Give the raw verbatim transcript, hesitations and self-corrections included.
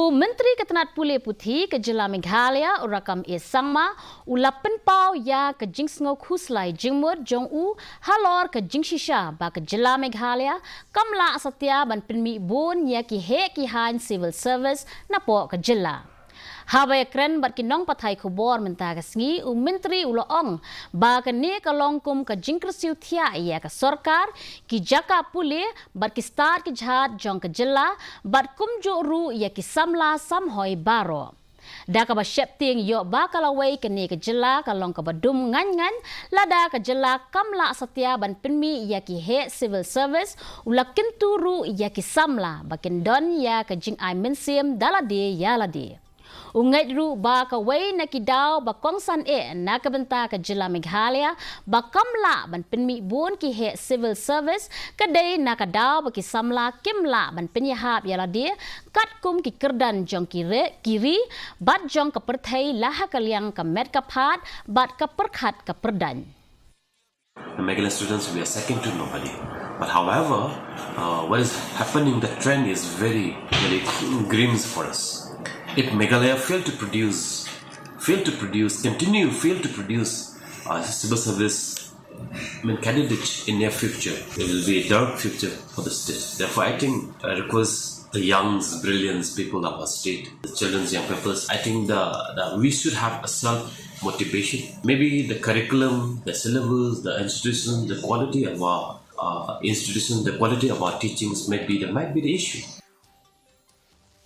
U Myntri ka tnat pule puthi ka jylla Meghalaya, u Rakkam A Sangma, u la pynpaw ïa ka jingsngew khuslai jingmut jong u halor ka jingshisha ba ka jylla Meghalaya kam lah satia ban pynmih bun ïa ki heh ki haiñ civil service napoh ka jylla. Haba ïakren bad ki nongpathai khubor mynta ka sngi, u Myntri u la ong ba kane ka long kum ka jingkyrsiew thiah ïa ka sorkar, ki jaka pule bad ki stad ki jhat jong ka jylla, bad kumjuh ruh ïa ki samla samhoi baroh. Da kaba sheptieng ïoh ba ka lawei kane ka jylla ka long kaba dum ngaiñ ngaiñ, lada ka jylla kam lah satia ban pynmih ïa ki heh civil service, u la kyntu ruh ïa ki samla ba kin don ïa ka jingai mynsiem da lade ïa lade. U ngeit ruh ba kawei na ki daw ba kongsan eh na ka bynta ka jylla Meghalaya ba kam lah ban pynmih bun ki heh civil service ka dei na ka daw ba ki samla kim lah ban pynïahap ïa lade katkum ki kyrdan jong ki re, ki ri bad jong ka pyrthei la ha ka liang ka met ka phad bad ka pyrkhat ka pyrdaiñ. The Meghalaya students, we are second to nobody. But however, uh, what is happening, the trend is very, very grim for us. If Meghalaya fail to produce, fail to produce, continue, fail to produce uh, civil service, I mean, candidate in near future, it will be a dark future for the state. Therefore, I think I request the youngs, brilliance people of our state, the children's young peoples, I think the, the we should have a self motivation. Maybe the curriculum, the syllabus, the institution, the quality of our uh, institution, the quality of our teachings might be the might be the issue.